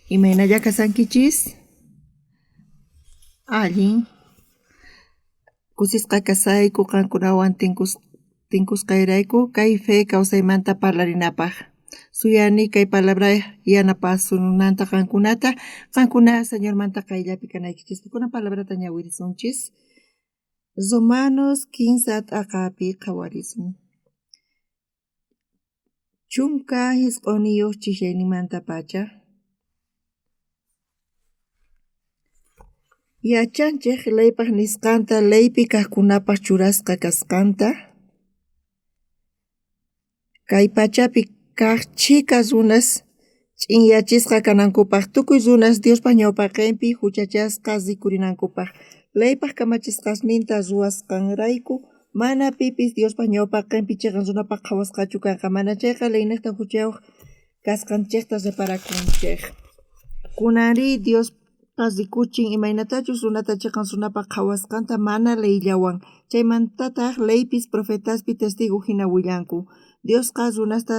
Imaynalla kashankichis? Allin. Kusisqa kashayku qankunawan tinkusqayrayku kay fe kawsaymanta parlarinapaj. Suyani kay palabra yanapasunanta qankunata, qankuna Señormanta qayllapi kanaykichispaj. Kunan palabrata ñawirisunchis. Romanos kinsa t'aqapi qhawarisun. 19 ch'isiyayninmantapacha. Yachanchej leypaj nisqanta leypi kajkunapaj churasqa kasqanta. Kay pachapi kaj chhika runas ch'inyachisqa kanankupaj, tukuy runas Diospa ñawpaqenpi juchachasqa rikhurinankupaj. Leypaj kamachisqasninta ruwasqanrayku mana pipis Diospa ñawpaqenpi cheqan runapaj qhawasqachu kanqa, manachayqa leynejta juchayoj kasqanchejta reparakunchej. Kunanrí Diosqa rikuchin imaynatachus runata cheqan runapaj qhawasqanta mana leyllawan. Chaymantataj leypis profetaspis testigo jina willanku. Diosqa runasta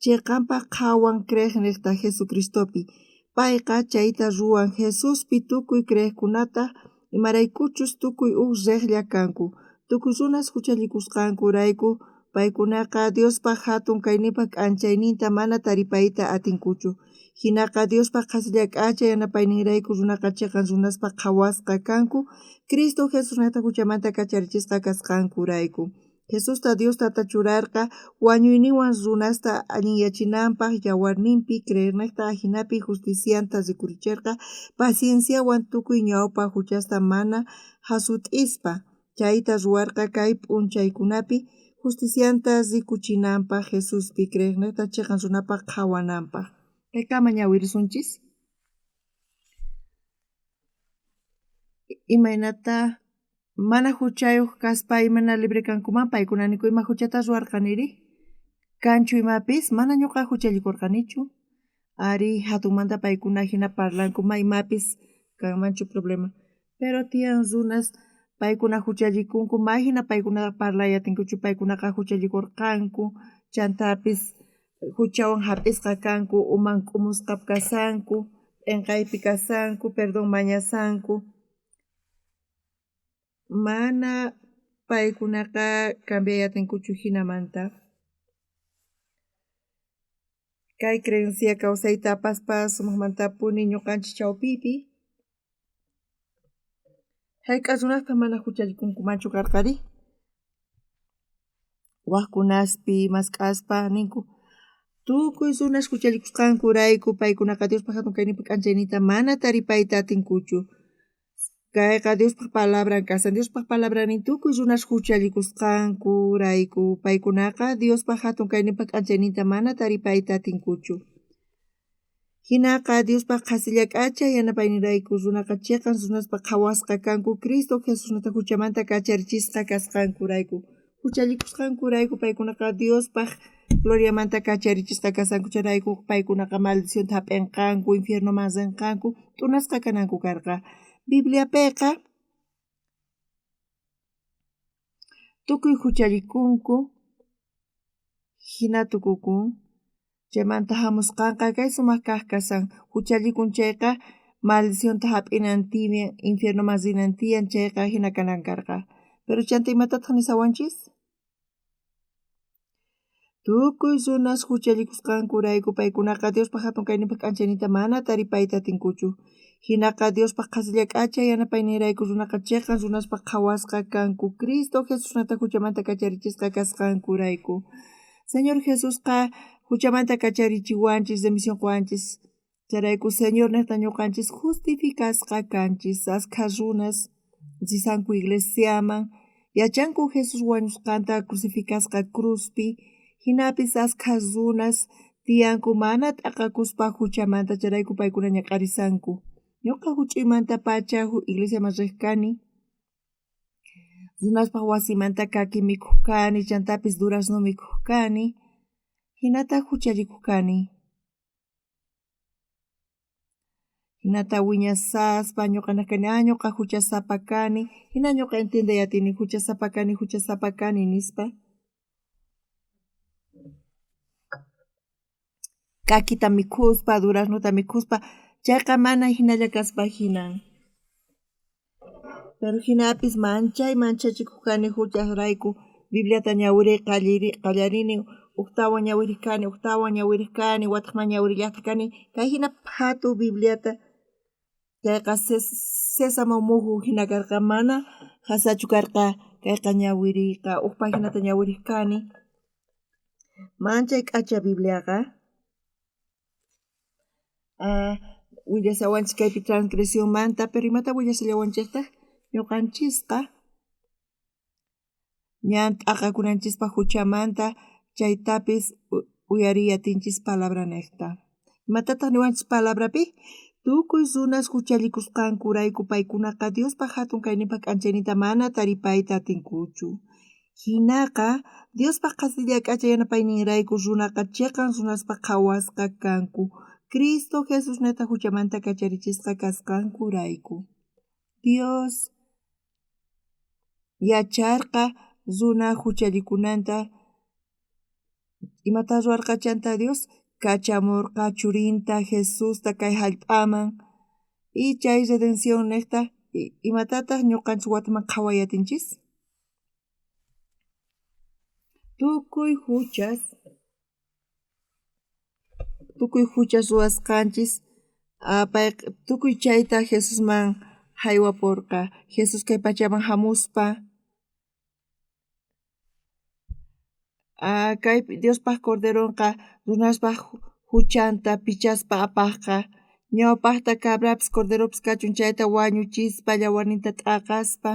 cheqanpaj qhawan creejnejta Jesucristopi. Payqa chayta ruwan Jesuspi tukuy creejkunata, imaraykuchus tukuy uj rejlla kanku. Tukuy runas juchallikusqankurayku paykunaqa Diospa jatun kayninpa k'anchayninta mana taripayta atinkuchu. Jinaqa Diospa qhasilla k'acha yanapayninrayku runaqa cheqan runaspaj qhawasqa kanku, Cristo Jesusnejta juchamanta kacharichisqa kasqankurayku. Jesusta Dios Tata churarqa wañuyninwan runasta allinyachinanpaj yawarninpi creernejta, ajinapi justicianta rikhuricherqa pacienciawan tukuy ñawpa juchasta mana jasut'ispa. Chayta ruwarqa kay p'unchaykunapi justicianta rikuchinanpaj Jesuspi creejnejta cheqan runapaj qhawananpaj. Kaykama ñawirisunchis. Imaynata mana juchayoj kaspa imayna libre kankuman paykuna ninku ima juchata ruwarqaniri? Kanchu imapis? Mana ñuqa juchallikurqanichu. Ari jatunmanta paykuna jina parlanku ma imapis kanmanchu problema. Pero tiyan runas paykuna juchallikunku ma jina paykuna parlay atinkuchu paykunaqa juchallikurqanku chantapis juchawan jap'isqa kanku uman k'umusqa kashanku p'enqaypi kashanku perdón mañashanku mana paykunaqa cambiay atinkuchu jinamanta. Kay creencia kawsayta apaspa sumajmantapuni ñuqanchik chawpipi. Hayk'a runastaj mana juchallikunkumanchu karqari? Wajkunaspi mask'aspa ninku tukuy runas juchallikusqankurayku paykunaqa Diospa jatun kayninpa k'anchayninta mana taripayta atinkuchu. Kayqa Diospaj palabran kashan. Diospaj palabran nin tukuy runas juchallikusqankurayku paykunaqa Diospa jatun kayninpa k'anchayninta mana taripayta atinkuchu. Jinaqa Diospaj qhasilla k'acha yanapayninrayku runaqa cheqan runaspaj qhawasqa kanku Cristo Jesusnata juchamanta kacharichisqa kasqankurayku. Juchallikusqankurayku paykunaqa Diospaj gloriamanta kacharichisqa kasqanku chayrayku paykunaqa maldicionta jap'enqanku, infiernoman renqanku, t'unasqa kananku karqa. Bibliapeqa tukuy juchallikunku jina tukukun. Chaymanta jamusqanqa kay sumaj kaj kashan. Juchallikun chayqa maldicionta jap'inan tiyan, infiernoman rinan tiyan chayqa jina kanan karqa. Pero chanta imatataj nishawanchis? Tukuy runas juchallikusqankurayku paykunaqa Diospa jatun kayninpa k'anchayninta mana taripayta atinkuchu. Jinaqa Diospaj qhasilla k'acha yanapayninrayku runaqa cheqan runaspaj qhawasqa kanku Cristo Jesusnata juchamanta kacharichisqa kasqankurayku. Señor Jesusqa juchamanta kacharichiwanchis, remisión qowanchis. Chayrayku Señornejta ñuqanchis justificasqa kanchis. Askha runas risanku iglesiaman, yachanku Jesús wañusqanta crucificasqa cruzpi, jinapis askha runas tiyanku mana t'aqakuspa juchamanta, chayrayku paykuna ñak'arisanku. Ñuqa juch'uymantapacha iglesiaman rej kani. Runaspaj wasimanta kaki mikhoj kani, chantapis durazno mikhoj kani, jinataj juchallikoj kani. Jinata wiñasaspa ñuqa nej kani, ah ñuqa juchasapa kani, jina ñuqa entiendey atini juchasapa kani, juchasapa kani nispa. Kakita mikhuspa, duraznota mikhuspa, Chayqa mana jinalla kaspa jinan. Pero jinapis manchay manchachikuq kani huchasrayku Bibliata ñawiriy qallarini ujtawan ñawiriq kani, ujtawan ñawiriq kani, wataqman ñawirillaqtaq kani. Kay jina phatu Bibliata chayqa sésamo muju jina karqa, mana jasachu karqa kayqa ñawiriyqa, uj paginata ñawiriq kani. Manchay k'acha Bibliaqa. Willashawanchis kaypi transgresionmanta, pero imata willashallawanchistaq ñuqanchisqa ñan t'aqakunanchispaq huchamanta chaytapis uyariy atinchis palabra niqta. Imatataq niwanchis palabrapi? Tukuy runas huchallikusqankurayku paykunaqa Diospaq hatun kayninpaq k'anchayninta mana taripayta atinkuchu. Hinaqa Diospaq qhasilla k'acha yanapayninrayku runaqa chiqan runaspaq qhawasqa kanku Cristo Jesusneta huchamanta kacharichisqa kasqankurayku. Dios yacharqa runa huchallikunanta. Imata ruwarqa chanta Dios? Kachamurqa churinta Jesusta kay hallp'aman y chay redención niqta imatataq ñuqanchis wataman qhaway atinchis? Tukuy huchas ruwasqanchis pay tukuy chayta Jesusman haywapurqa. Jesús kay pachaman hamuspa kay Diospaq Corderonqa runaspaq huchanta pichaspa apaqqa. Ñawpaqta cabrapis corderopis kachun chayta wañuchispa yawarninta t'aqaspa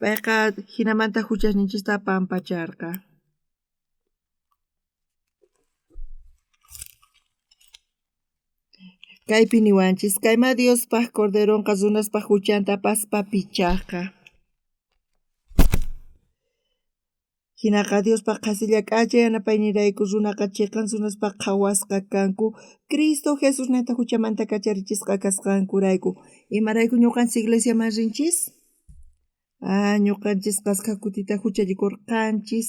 payqa jinamanta huchasninchista pampacharqa. Kaypi niwanchis, kayma Diospaq Corderonqa runaspaq huchanta apaspa pichaqqa. Hinaqa Diospaq qhasilla k'acha yanapaynirayku runaqa chiqan runaspaq qhawasqa kanku Cristo Jesusneta huchamanta kacharichisqa kasqankurayku. Imarayku ñuqanchis iglesiaman rinchis? Ñuqanchisqa askha kutita huchallikurqanchis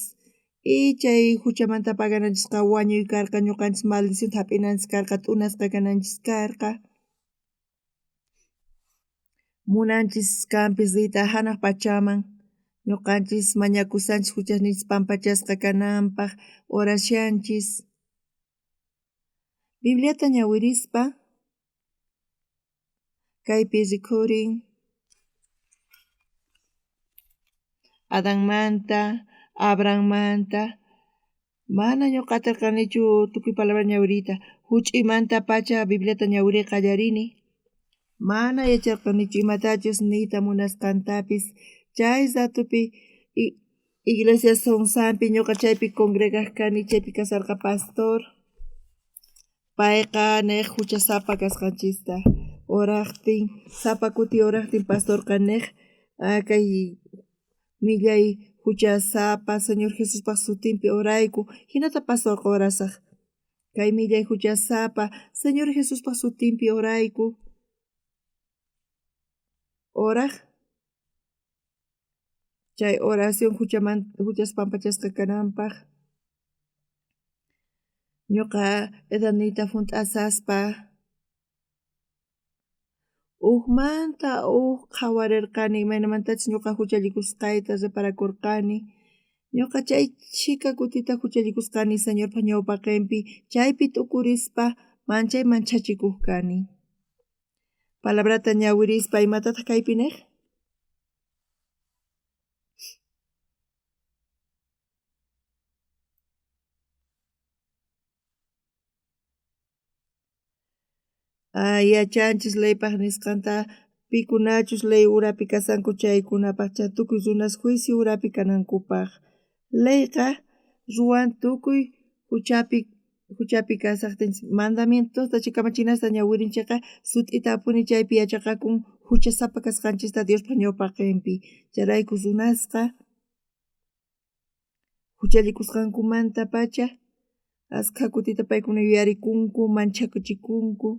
y chay huchamanta pagananchisqa wañuy karqa, ñuqanchis maldicionta hap'inanchis karqa, t'unasqa kananchis karqa. Munanchis kanpis riyta hanaq pachaman. Ñuqanchis mañakusanchis huchasninchis pampachasqa kananpaq, orashanchis. Bibliata ñawirispa kaypi rikhurin Adanmanta, Abrahammanta. Mana ñuqa atirqanichu tukuy palabra ñawiriyta. Huch'uymantapacha Bibliata ñawiriy qallarini. Mana yacharqanichu imatachus niyta munasqantapis. Chay ratupi iglesia Sonsampi ñuqa chaypi congregaq kani, chaypi kasarqa pastor. Payqa niq huchasapa kasqanchista. Oraqtin, sapa kuti oraqtin pastorqa niq kay millay huchasapa Señor Jesuspaq sutinpi orayku. Hinata pastorqa orasaq. Kay millay huchasapa Señor Jesuspaq sutinpi orayku. Oraq. Chay oración huchas pampachasqa kananpaq. Ñuqa edadniyta hunt'asaspa ujmanta uj qhawarirqani imaynamantachus ñuqa huchallikusqayta reparakurqani. Ñuqa chay chhika kutita huchallikusqani Señorpa ñawpaqinpi chaypi t'ukurispa manchay manchachikuq kani. Palabrata ñawirispa imatataq kaypi niq? Yachanchis leypaq nisqanta pikunachus ley urapi kasanku chaykunapaq chay tukuy runas juicio urapi kanankupaq. Leyqa ruwan tukuy huchapi kasaqtinchis mandamientosta chay kamachinasta ñawirinchikqa sut'itapuni chaypi yachaqakun huchasapa kasqanchista Diospaq ñawpaqinpi. Chayrayku runasqa huchallikusqankumantapacha askha kutita paykuna yuyarikunku, manchachikunku.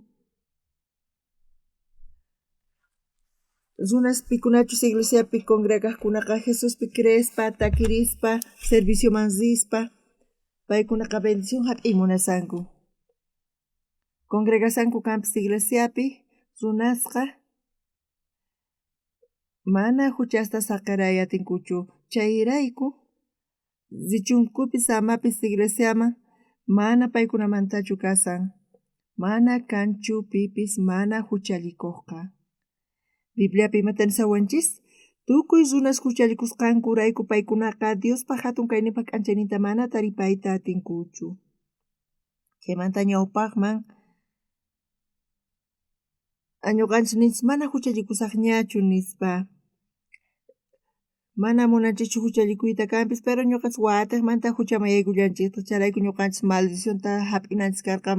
Runas pikunachus iglesiapi congregaqkunaqa Jesuspi creespa, takirispa, servicioman rispa, paykunaqa bendición hap'iy munasanku. Congregasanku kanpis iglesiapi runasqa mana juchasta saqeray atinkuchu. Chayrayku richunkupis amapis iglesiaman mana paykunamantachu kasan. Mana kanchu pipis mana juchallikojqa. Bibliapi imata nisawanchis? Tukuy runas juchallikusqankurayku paykunaqa Diospa jatun kayninpa k'anchayninta mana taripayta atinkuchu. Chaymanta ñawpaqman ñuqanchis ninchis mana juchallikusaqñachu nispa. Mana munanchikchu juchallikuyta kanpis, pero ñuqanchis watiqmanta juchaman yaykullanchiktaq. Chayrayku ñuqanchis maldicionta hap'inanchis karqa,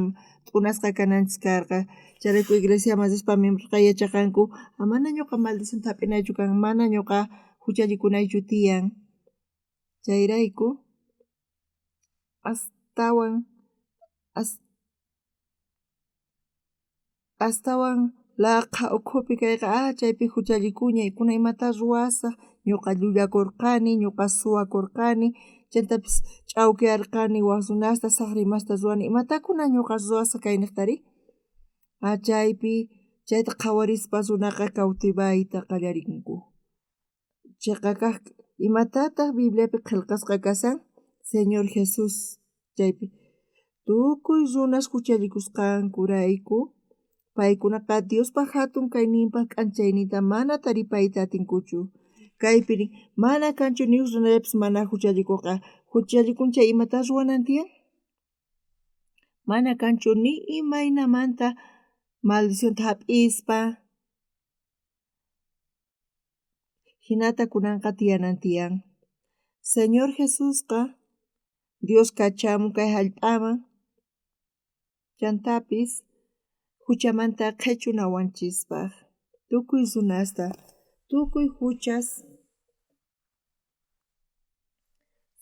t'unasqa kananchis karqa. Chayrayku iglesiaman rispa miembroqa yachaqanku, mana ñuqa maldicionta hap'inaychu kan, mana ñuqa juchallikunaychu tiyan. Chayrayku astawan laqha ukhupi kayqa chaypi juchallikuña, kuna imata ruwasaj, ñuqa llullakorqani, ñuqa suwakorqani, chantapis ch'awkiyarqani waj runasta, sajra imasta ruwani, imata kuna ñuqa ruwasaj kaynejtari? Chaypi chayta qhawarispa runaqa cautivayta qallarinku. Cheqa kaj imatataj Bibliapi qhelqasqa kasan? Señor Jesús chaypi tukuy runas juchallikusqankurayku paykunaqa Diospa jatun kayninpa k'anchayninta mana taripayta atinkuchu. Kaypi mana kanchu ni uj runallapis mana juchallikoqa. Juchallikun chay imata ruwanan tiyan? Mana kanchu ni imaynamanta maldicionta hap'ispa hinata kunanqa tiyanan tiyan. Señor Jesusqa Dios kachamun kay jallp'aman chantapis juchamanta qhechunawanchispaj tukuy runasta, tukuy juchas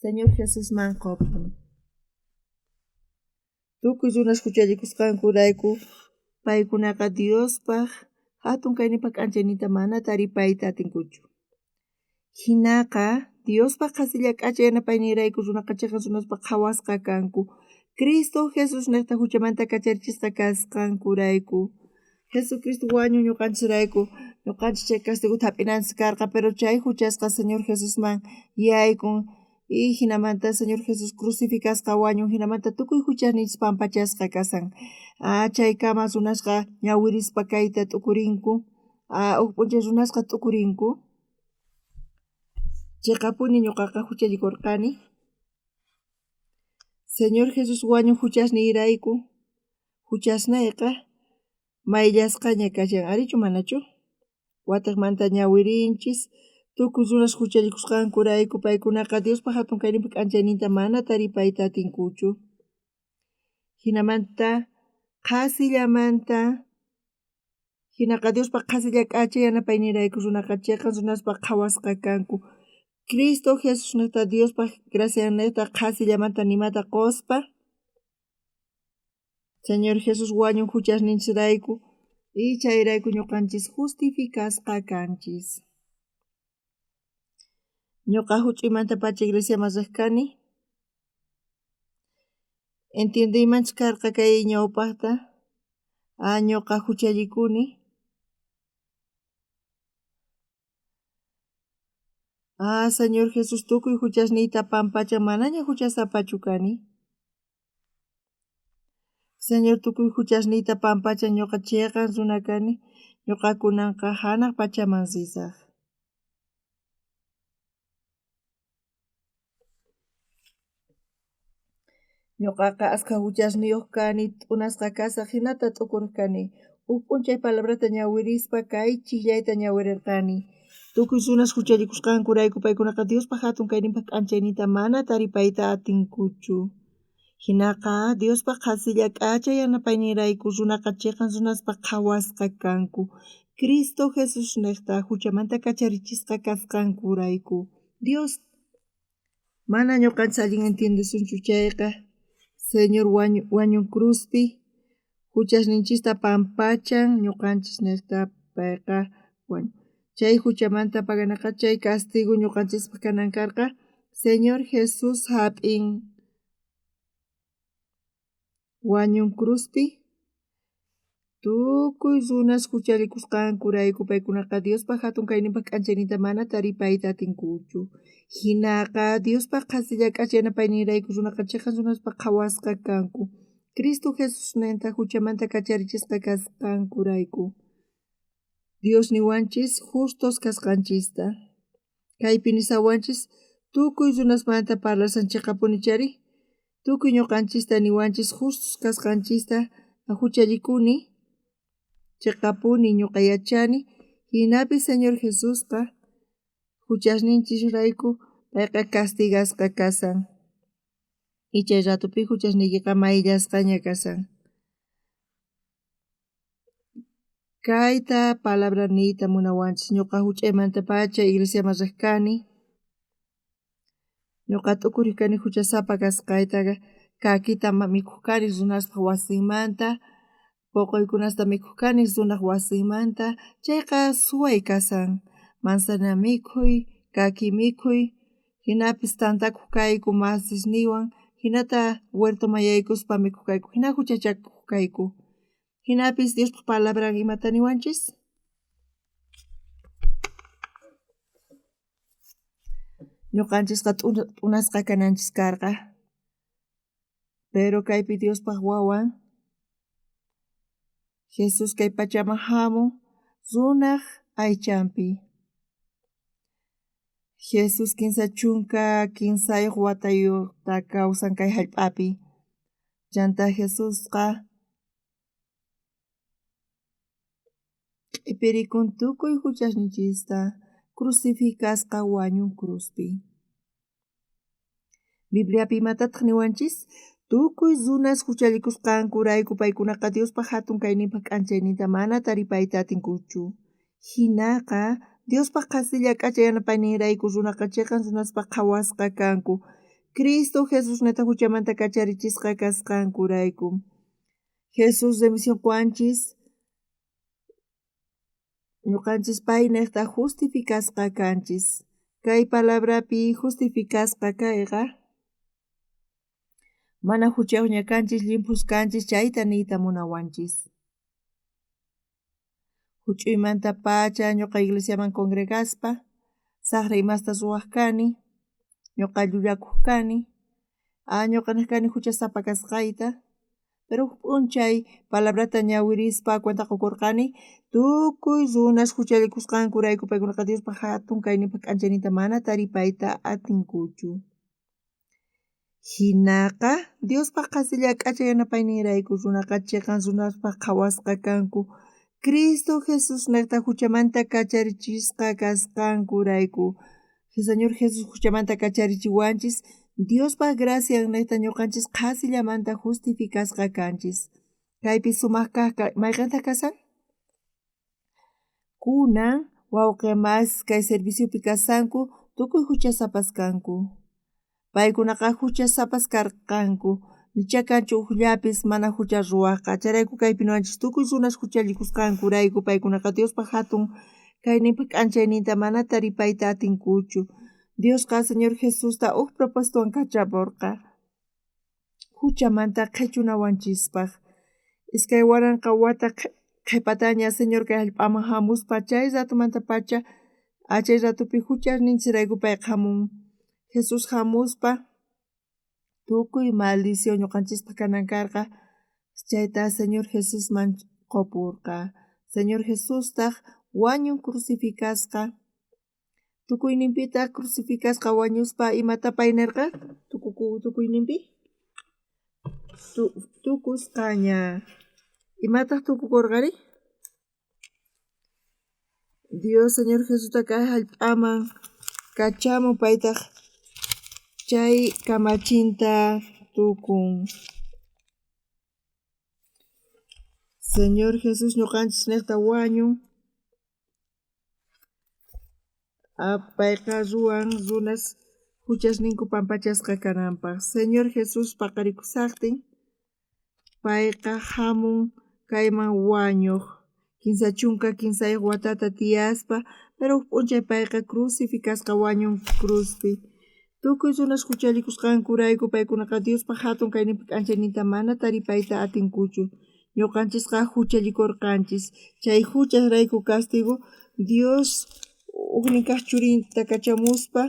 Señor Jesusman qopun. Tukuy runas juchallikusqankurayku paykunaqa Diospaj jatun kayninpa k'anchayninta mana taripayta atinkuchu. Jinaqa Diospa qhasilla k'acha yanapayninrayku runaqa cheqan runaspa qhawasqa kanku. Cristo Jesús nejta juchamanta kacharichisqa kasqankurayku. Jesucristo wañun ñuqanchisrayku, ñuqanchis chay castigota hap'inanchis karqa, pero chay juchasqa Señor Jesusman yaykun y jinamanta Señor Jesús crucificasqa wañun, jinamanta tukuy juchasninchis pampachasqa kasan. Chaykama runasqa ñawirispa kayta t'ukurinku, uj p'unchay runasqa t'ukurinku. Cheqapuni ñuqaqa juchallikurqani. Señor Jesús wañun juchasniyrayku, juchasnayqa mayllasqaña kashan, arichu manachu? Watiqmanta ñawirinchis, tukuy runas juchallikusqankurayku paykunaqa Diospa jatun kayninpa k'anchayninta mana taripayta atinkuchu. Jinamanta qhasillamanta jinaqa Diospa qhasilla k'acha yanapayninrayku runaqa cheqan runaspa qhawasqa kanku. Cristo Jesús nejta Diospa graciannejta qhasillamanta nimata qospa Señor Jesús wañun juchasninchisrayku y chayrayku ñuqanchis justificasqa kanchis. Ñuqa juch'uymantapacha iglesiaman riq kani. Entiendeymanchu karqa kay ñawpajta ñuqa juchallikuni. Señor Jesús tukuy juchasniyta pampachan, manaña juchasapachu kani. Señor tukuy juchasniyta pampachan, ñuqa cheqan runa kani, ñuqa kunanqa janaj pachaman risaj. Ñuqaqa askha juchasniyuq kani, t'unasqa kasaj, jinata t'ukuriq kani. Uj p'unchay palabrata ñawirispa kay chijllayta ñawirirqani. Tukuy runas juchallikusqankurayku paykunaqa Diospa jatun kayninpa k'anchayninta mana taripayta atinkuchu. Jinaqa Diospa qhasilla k'acha yanapayninrayku runaqa cheqan runaspa qhawasqa kanku. Cristo Jesús nejta juchamanta kacharichisqa kasqankurayku. Dios mana ñuqanchis allin entiendesunchu chayqa Señor wañun cruzpi juchasninchista pampachan ñuqanchis nejta payqa wañun. Chay juchamanta paganaqa chay castigo ñuqanchispaj kanan karqa Señor Jesús hap'in wañun cruzpi Tukuy runas juchallikusqankurayku paykunaqa Diospa jatun kayninpa k'anchayninta mana taripayta atinkuchu. Jinaqa Diospa qhasilla k'acha yanapayninrayku runaqa cheqan runaspaj qhawasqa kanku. Cristo Jesusninta juchamanta kacharichisqa kasqankurayku. Dios niwanchis justos kasqanchista. Kaypi nisawanchis tukuy runasmanta parlasan cheqapuni chari. Tukuy ñuqanchista niwanchis justos kasqanchista juchallikuni cheqapuni ñuqa yachani jinapis Señor Jesusqa juchasninchisrayku payqa castigasqa kasan. Y chay ratupi juchasniykiqa mayllasqaña kasan. Kayta palabra niyta munawanchis ñuqa juch'aymantapacha iglesiaman riq kani. Ñuqa t'ukuriq kani juchasapa kasqaytaqa kakita mikhuq kani runaspaj wasinmanta, poqoykunasta mikhuq kani runaj wasinmanta, chayqa suway kasan, manzana mikhuy, kaki mikhuy, jinapis tantakuq kayku masisniywan, jinata huertoman yaykuspa mikhuq kayku, jina juchachakuq kayku. Jinapis Diospaj palabran imata niwanchis? Ñuqanchisqa t'unasqa kananchis karqa. Pero kaypi Diospaj wawan Jesús kay pachaman jamun runaj aychanpi. Jesús 33 watayuqta kawsan kay jallp'api. Chanta Jesusqa q'ipirikun tukuy juchasninchista crucificasqa wañun cruzpi. Bibliapi imatataq niwanchis? Tukuy runas juchallikusqankurayku paykunaqa Diospa jatun kayninpa k'anchayninta mana taripayta atinkuchu. Jinaqa Diospa qhasilla k'acha yanapayninrayku runaqa cheqan runaspaj qhawasqa kanku. Cristo Jesusneta juchamanta kacharichisqa kasqankurayku. Jesús remisión qowanchis ñuqanchis paynejta justificasqa kanchis. Kay palabrapi justificasqa kayqa mana juchayuqña kanchis, llimphus kanchis chayta niyta munawanchis. Juch'uymantapacha ñuqa iglesiaman congregaspa saqra imasta ruwaq kani, ñuqa llullakuq kani, ñuqa nej kani juchasapa kasqayta, pero huk p'unchay palabrata ñawirispa cuenta qukurqani tukuy runas juchallikusqankurayku paykunaqa Diospa jatun kayninpa k'anchayninta mana taripayta atinkuchu. Jinaqa Diospa qhasilla k'acha yanapayninrayku runaqa cheqan runaspaj qhawasqa kanku. Cristo Jesusnejta juchamanta kacharichisqa kasqankurayku. Señor Jesús juchamanta kacharichiwanchis, Diospa graciannejta ñuqanchis qhasillamanta justificasqa kanchis. Kaypi sumaq kaj mayqentaq kasan? Kunan wawqi mas kay serviciopi kasanku tukuy juchasapas kanku. Paykunaqa juchasapas karqanku. Nicha kanchu ujllapis mana jucha ruwajqa. Chayrayku kaypi niwanchis tukuy runas juchallikusqankurayku paykunaqa Diospa jatun kayninpa k'anchayninta mana taripayta atinkuchu. Diosqa Señor Jesusta uj propósitowan kachamorqa juchamanta qhechunawanchispaj. 2000 wata qhepataña Señor kay jallp'aman jamuspa chay ratomantapacha chay ratopi juchasninchisrayku payqa jamun. Jesús jamuspa tukuy maldición ñuqanchispaj kanan karqa chayta Señor Jesusman qopurqa. Señor Jesustaq wañun crucificasqa. Tukuyninpitaq crucificasqa wañuspa imata pay nerqa tukuyninpi? Tukusqaña. Imataq tukukurqari? Dios Señor Jesusta kay jallp'aman kachamun paytaq chay kamachinta tukun. Señor Jesús ñuqanchis nejta wañun. Payqa ruwan runas juchasninku pampachasqa kananpaj. Señor Jesús paqarikusaqtin payqa jamun kayman wañuq 33 watata tiyaspa, pero huk p'unchay payqa crucificasqa wañun cruzpi. Tukuy runas juchallikusqankurayku paykunaqa Diospa jatun kayninpa k'anchayninta mana taripayta atinkuchu. Ñuqanchisqa juchallikurqanchis. Chay juchasrayku castigo Dios ujnin kaq churinta kachamuspa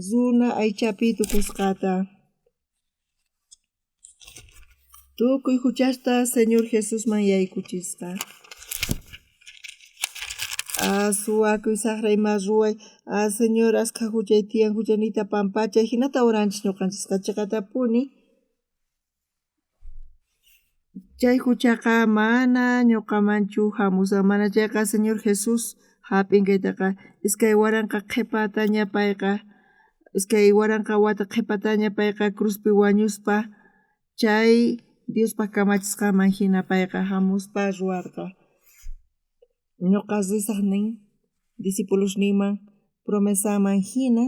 runa aychapi tukusqata. Tukuy juchasta Señor Jesusman yaykuchisqa. Suwakuy saqra ima ruway, Señor askha juchay tiyan juchaniyta pampachay, hinata oranchis ñuqanchisqa chiqatapuni. Chay juchaqa mana ñuqamanchu hamusan, mana chayqa Señor Jesús hap'in kaytaqa 2000 qhipataña payqa 2000 wata qhipataña payqa cruzpi wañuspa chay Diospaq kamachisqanman hina payqa hamuspa ruwarqa. Ñuqa risaq nin discipulosninman promesaman hina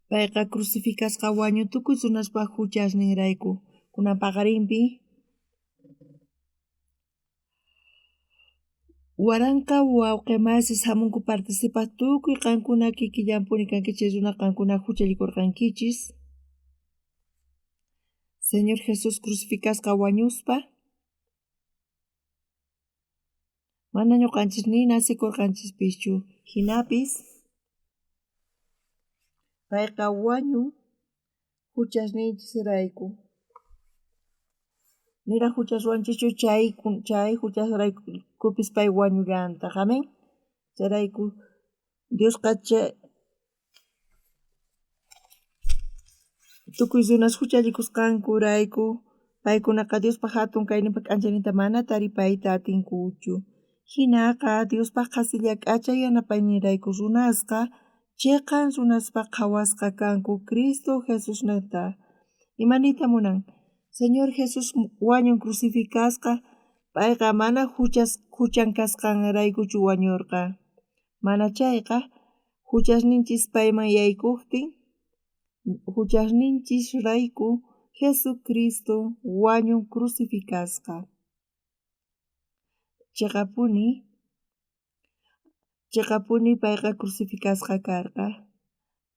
payqa crucificasqa wañun tukuy runaspaq juchasninrayku. Kunan paqarinpi 1000 wawqi masis hamunku participaq tukuy qankuna kikillanpuni kankichis runa qankuna juchallikurqankichis. Señor Jesús crucificasqa wañuspa mana ñuqanchis ni nacikurqanchispischu hinapis payqa wañun juchasninchisrayku. Niraj juchas ruwanchischu chay juchasraykupis pay wañullantaq. Amén. Chayrayku Diosqa chay tukuy runas juchallikusqankurayku paykunaqa Diospaq hatun kayninpa k'anchayninta mana taripayta atinkuchu. Hinaqa Diospaq qhasilla k'acha yanapayninrayku runasqa chiqan runaspaq qhawasqa kanku Cristo Jesusnata. Imaniyta munan? Señor Jesús wañun crucificasqa payqa mana juchan kasqanraykuchu wañurqa. Mana chayqa juchasninchis payman yaykuqtin juchasninchisrayku Jesucristo wañun crucificasqa. Chiqapuni payqa crucificasqa karqa.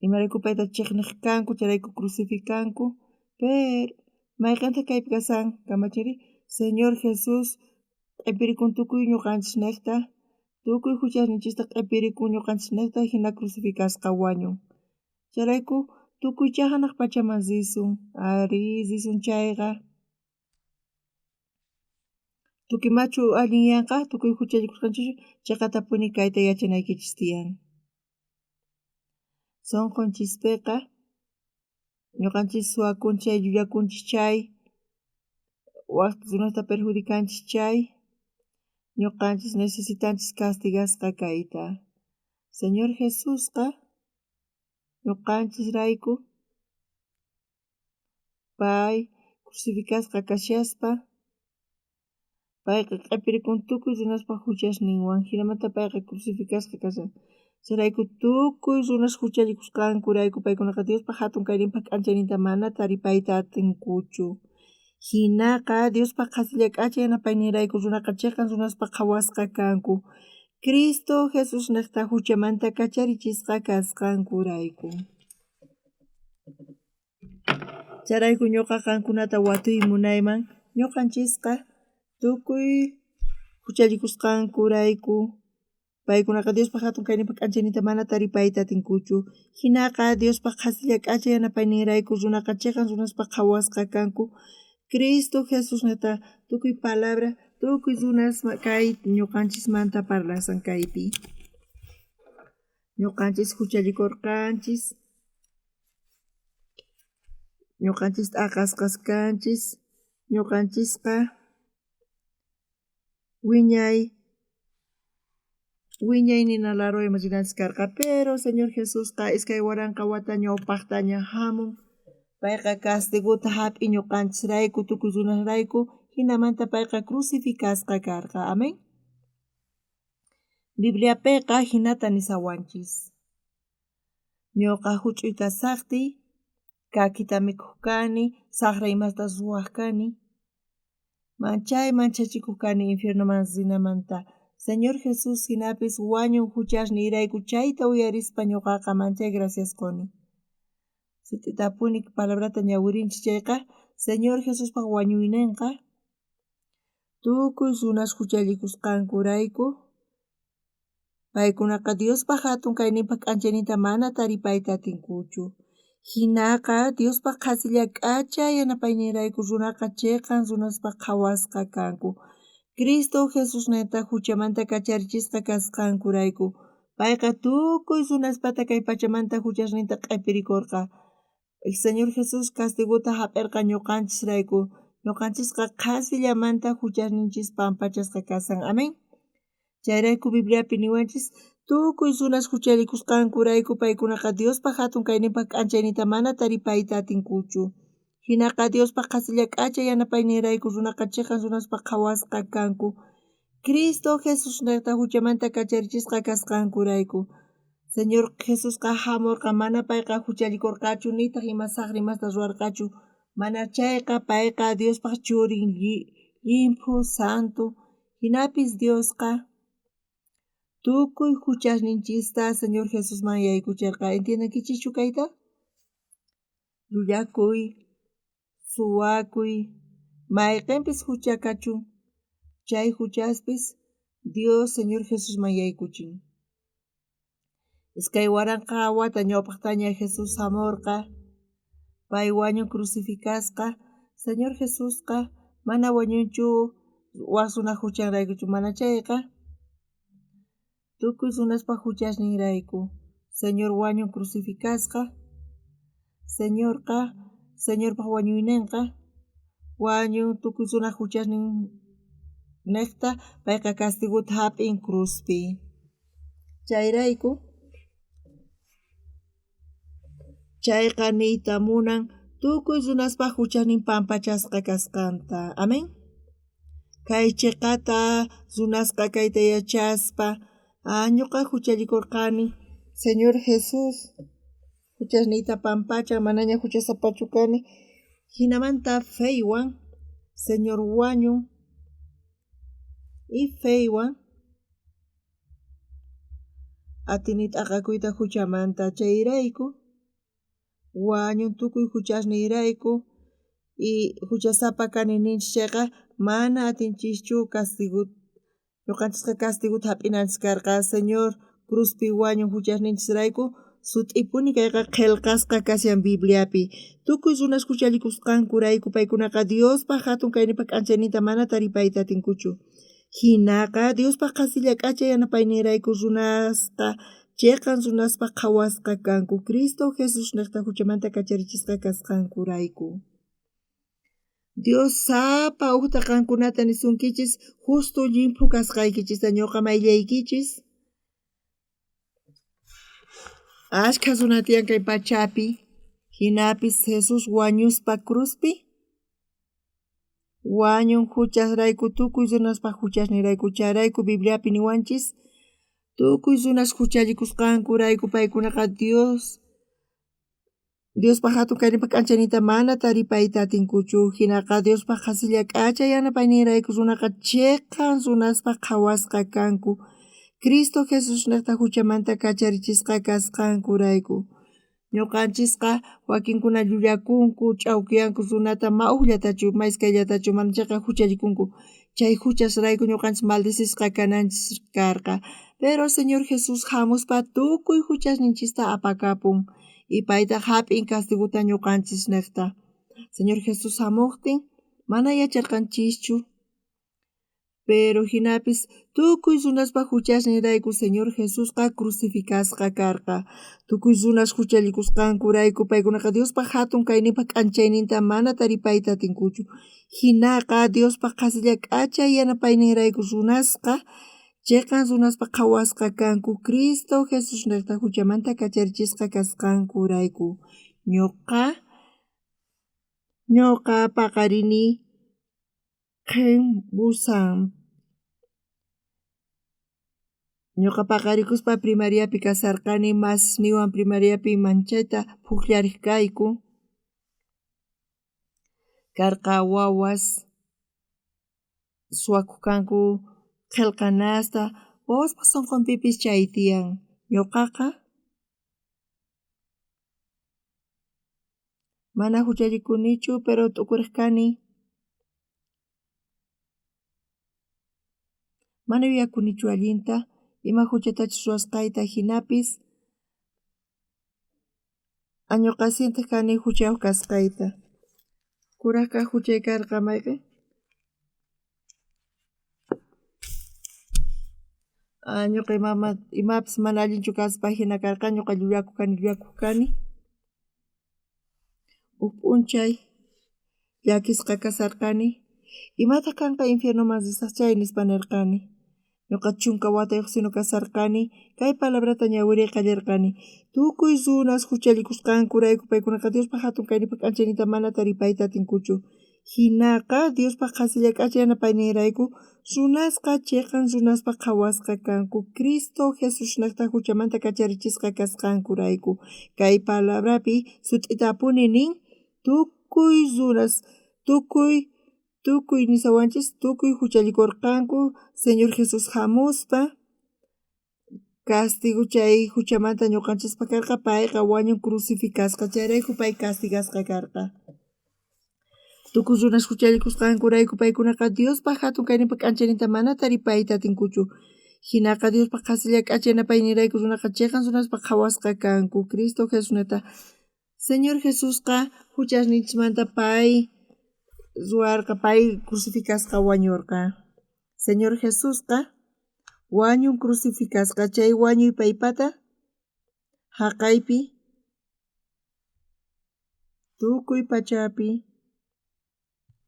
Imarayku payta chiqniq kanku chayrayku crucificanku, pero mayqintaq kaypi kasan kamachiri Señor Jesús q'ipirikun tukuy ñuqanchisniqta tukuy juchasninchista q'ipirikun ñuqanchisniqta hina crucificasqa wañun. Chayrayku tukuycha hanaq pachaman risun, ari risun chayqa tukuy machu allinyanqa tukuy juchallikusqanchischu chiqatapuni kayta yachanaykichis tiyan. Sunqunchispiqa ñuqanchis suwakunchis chay llullakunchis chay wak runasta perjudicanchis chay ñuqanchis necesitanchis castigasqa kayta. Señor Jesusqa ñuqanchisrayku pay crucificasqa kashaspa payqa q'ipirikun tukuy runaspaq juchasninwan hinamanta payqa crucificasqa kashan. Chayrayku tukuy runas juchallikusqankurayku paykunaqa Diospaq hatun kayninpaq k'anchayninta mana taripayta atinkuchu. Hinaqa Diospaq qhasilla k'acha yanapayninrayku runaqa chiqan runaspaq qhawasqa kanku. Cristo Jesusniqta juchamanta kacharichisqa kasqankurayku. Chayrayku ñuqa qankunata watuy munayman ñuqanchisqa tukuy juchallikusqankurayku paykunaqa Diospaq hatun kayninpaq k'anchayninta mana taripayta atinkuchu. Hinaqa Diospaq qhasilla k'acha yanapayninrayku runaqa chiqan runaspaq qhawasqa kanku. Cristo Jesusniqta tukuy palabra tukuy runas kay ñuqanchismanta parlasan kaypi. Ñuqanchis juchallikurqanchis, ñuqanchis t'aqasqas kanchis, ñuqanchisqa wiñay wiñay nina larwayman rinanchis karqa, pero Señor Jesusqa 2000 wata ñawpaqtaña hamun payqa castigota hap'in ñuqanchisrayku tukuy runasrayku hinamanta payqa crucificasqa karqa. Amén. Bibliapiqa hinata nisawanchis. Ñuqa huch'uy kasaqtiy kakita mikhuq kani, saqra imasta ruwaq kani, manchay manchachikuq kani infiernoman rinamanta. Señor Jesús hinapis wañun juchasniyrayku chayta uyarispa ñuqaqa manchay gracias quni. Sut'itapuni palabrata ñawirinchis chayqa Señor Jesuspa wañuynenqa tukuy runas juchallikusqankurayku paykunaqa Diospa jatun kayninpa k'anchayninta mana taripayta atinkuchu. Jinaqa Diospa qhasilla k'acha yanapayninrayku runaqa cheqan runaspaj qhawasqa kanku. Cristo Jesusnejta juchamanta kacharichisqa kasqankurayku. Payqa tukuy runaspata kay pachamanta juchasninta q'epirikorqa. Señor Jesús castigota jap'erqa ñoqanchisrayku. Ñoqanchisqa qhasillamanta juchasninchis pampachasqa kasan. Amén. Chayrayku Bibliapi niwanchis tukuy runas juchallikusqankurayku paykunaqa Diospa jatun kayninpa k'anchayninta mana taripayta atinkuchu. Jinaqa Diospa qhasilla k'acha yanapayninrayku runaqa cheqan runaspaj qhawasqa kanku. Cristo Jesusnejta juchamanta kacharichisqa kasqankurayku. Señor Jesusqa jamorqa mana payqa juchallikorqachu nitaj ima sajra imasta ruwarqachu. Mana chayqa payqa Diospaj churin llimphu santo. Jinapis Diosqa tukuy juchasninchista Señor Jesusman yaykucherqa. Entiendenkichischu kayta? Llullakuy, suwakuy, mayqenpis jucha kachun, chay juchaspis Dios Señor Jesusman yaykuchin. 2000 wata ñawpajtaña Jesús jamorqa, pay wañun crucificasqa. Señor Jesusqa mana wañunchu waj runaj juchanraykuchu, mana chayqa tukuy runaspa juchasninrayku. Señor wañun crucificasqa. Señorqa, Señorpaj wañuynenqa wañun tukuy runaj juchasnin nejta, payqa castigota jap'in cruzpi. Chayrayku chayqa niyta munan tukuy runaspaj juchasnin pampachasqa kasqanta. Amén. Kay cheqata runasqa kayta yachaspa, ñoqa juchallikorqani. Señor Jesús juchasniyta pampachan, manaña juchasapachu kani. Jinamanta feywan Señor wañun y feywan atini t'aqakuyta juchamanta. Chayrayku wañun tukuy juchasniyrayku y juchasapa kani ninchis chayqa mana atinchischu castigo. Ñoqanchisqa castigota jap'inanchis karqa. Señor cruzpi wañun juchasninchisrayku. Sut'ipuni kayqa qhelqasqa kashan Bibliapi. Tukuy runas juchallikusqankurayku paykunaqa Diospa jatun kayninpa k'anchayninta mana taripayta atinkuchu. Jinaqa Diospa qhasilla k'acha yanapayninrayku runasqa cheqan runaspaj qhawasqa kanku Cristo Jesusnejta juchamanta kacharichisqa kasqankurayku. Dios sapa ujta qankunata nisunkichis justo llimphu kasqaykichista ñoqa mayllaykichis. Ashkha runa tiyan kay pachapi, jinapis Jesús wañuspa cruzpi wañun juchasrayku tukuy runaspaj juchasninrayku. Chayrayku Bibliapi niwanchis tukuy runas juchallikusqankurayku paykunaqa Diospa jatun kayninpa k'anchayninta mana taripayta atinkuchu. Jinaqa Diospa qhasilla k'acha yanapayninrayku runaqa cheqan runaspaj qhawasqa kanku. Cristo Jesusnejta juchamanta kacharichisqa kasqankurayku. Ñoqanchisqa wakinkuna llullakunku, ch'awkiyanku runata ma ujllatachu, ma iskayllatachu, mana chayqa juchallikunku. Chay juchasrayku ñoqanchis maldecisqa kananchis karqa. Pero Señor Jesús jamuspa tukuy juchasninchista apakapun y paytaj jap'in castigota ñoqanchisnejta. Señor Jesús jamojtin mana yacharqanchischu. Pero jinapis tukuy runaspaj juchasninrayku Señor Jesusqa crucificasqa karqa. Tukuy runas juchallikusqankurayku paykunaqa Diospa jatun kayninpa k'anchayninta mana taripayta atinkuchu. Jinaqa Diospa qhasilla k'acha yanapayninrayku runasqa cheqan runaspaj qhawasqa kanku Cristo Jesusnejta juchamanta kacharichisqa kasqankurayku. Ñoqa paqarini Qhenbusan. Ñoqa paqarikuspa primariapi kasarqani, masniwan primariapi manchayta phujllarej kayku. Karqa wawas suwakoj kanku qhelqanasta, wawaspaj sonqonpipis chay tiyan. Ñoqaqa Mana juchallikunichu, pero t'ukurej kani. Mana yuyakunichu allinta ima juchatachus ruwasqayta jinapis ñuqa sientej kani juchayuq kasqayta. Kuraj kaj juchay karqa mayqen? Ñuqa imapis mana allinchu kaspa jina karqa ñuqa llullakuq kani llullakuq kani. Uj p'unchay llakisqa kasarqani imataq kanqa infiernoman risaj chay nispa nirqani. Ñuqa chunka watayuq sino kasarqani kay palabrata ñawiriy qallarqani tukuy runas juchallikusqankurayku paykunaqa Diospaj jatun kayninpaj k'anchayninta mana taripayta atinkuchu. Jinaqa Diospaj qhasilla k'acha yanapayninrayku runasqa cheqan runaspaj qhawasqa kanku Cristo Jesusnejta juchamanta kacharichisqa kasqankurayku. Kay palabrapi sut'itapuni nin tukuy runas tukuy tukuy nisawanchis tukuy juchallikorqanku Señor Jesús jamuspa castigo chay juchamanta ñuqanchispaj karqa payqa wañun crucificasqa chayrayku pay castigasqa karqa. Tukuy runas juchallikusqankurayku paykunaqa Diospaj jatun kayninpaj k'anchayninta mana taripayta atinkuchu. Jinaqa Diospaj qhasilla k'acha yanapayninrayku runaqa cheqan runaspaj qhawasqa kanku Cristo Jesusneta. Señor Jesusqa juchasninchismanta pay ruwarqa pay crucificasqa wañurqa. Señor Jesusqa wañun crucificasqa chay wañuy paypata jaqaypi tukuy pachapi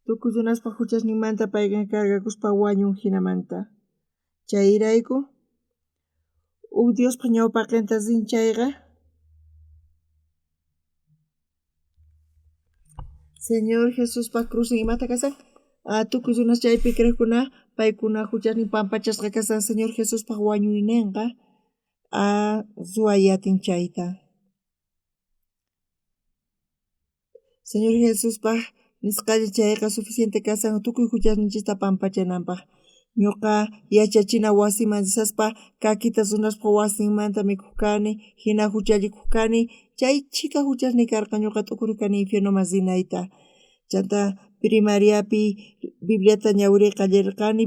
tukuy runaspaj juchasninmanta payqa cargakuspa wañun jinamanta. Chayrayku uj Diospaj ñawpaqenta rin chayqa Señor Jesuspaj cruznin imata kasan tukuy runas chaypi creejkuna paykuna juchasnin pampachasqa kasan Señor Jesuspaj wañuynenqa ruway atin chayta. Señor Jesuspaj nisqalla chayqa suficiente kasan tukuy juchasninchista pampachananpaj. Ñuqa yachachina wasiman risaspa kakita runaspaj wasinmanta mikhuj kani jina juchallikuj kani chay chhika juchasniy karqa ñuqa t'ukurej kani infiernoman rinayta. Chanta primariapi Bibliata ñawiriy qallarqani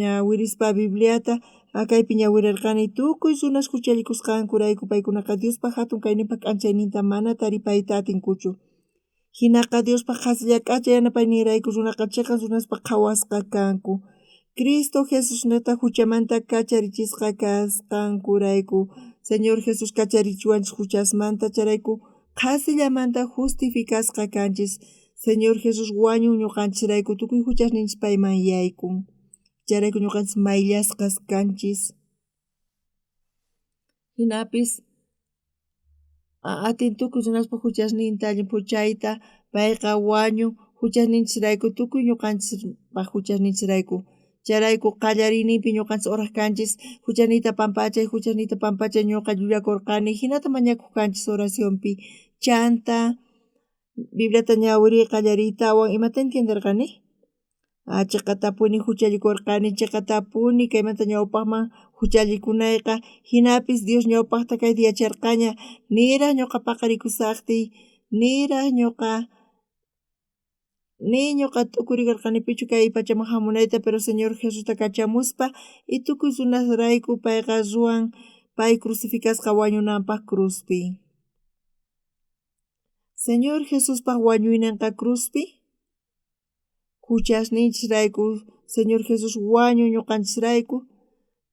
ñawirispa Bibliata kaypi ñawirarqani tukuy runas juchallikusqankurayku paykunaqa Diospaj jatun kayninpaj k'anchayninta mana taripayta atinkuchu. Jinaqa Diospaj qhasilla k'acha yanapayninrayku runaqa cheqan runaspaj qhawasqa kanku. Cristo Jesusneta juchamanta kacharichisqa kasqankurayku Señor Jesús kacharichiwanchis juchasmanta chayrayku qhasillamanta justificasqa kanchis. Señor Jesús wañun ñuqanchisrayku tukuy juchasninchis payman yaykun. Chayrayku ñuqanchis mayllasqas kanchis. Jinapis atin tukuy runaspaj juchasninta allinpuchayta payqa wañun juchasninchisrayku tukuy ñuqanchispaj juchasninchisrayku. Chayrayku qallariyninpi ñuqanchis oraj kanchis juchaniyta pampachay juchaniyta pampachay ñuqa llullakorqani jinata mañakuj kanchis oracionpi. Chanta Bibliata ñawiriy qallariytawan imata entienderqani? Cheqatapuni juchallikorqani cheqatapuni kaymanta ñawpajman juchallikunayqa jinapis Dios ñawpajta kayta yacharqaña niraj ñuqa paqarikusajtiy niraj ñuqa ni ñuqa t'ukurikarqanipichu kay pachaman jamunayta pero Señor Jesusta kachamuspa y tukuy runasrayku payqa ruwan pay crucificasqa wañunanpaj cruzpi. Señor Jesuspaj wañuynenqa cruzpi juchasninchisrayku Señor Jesús wañun ñuqanchisrayku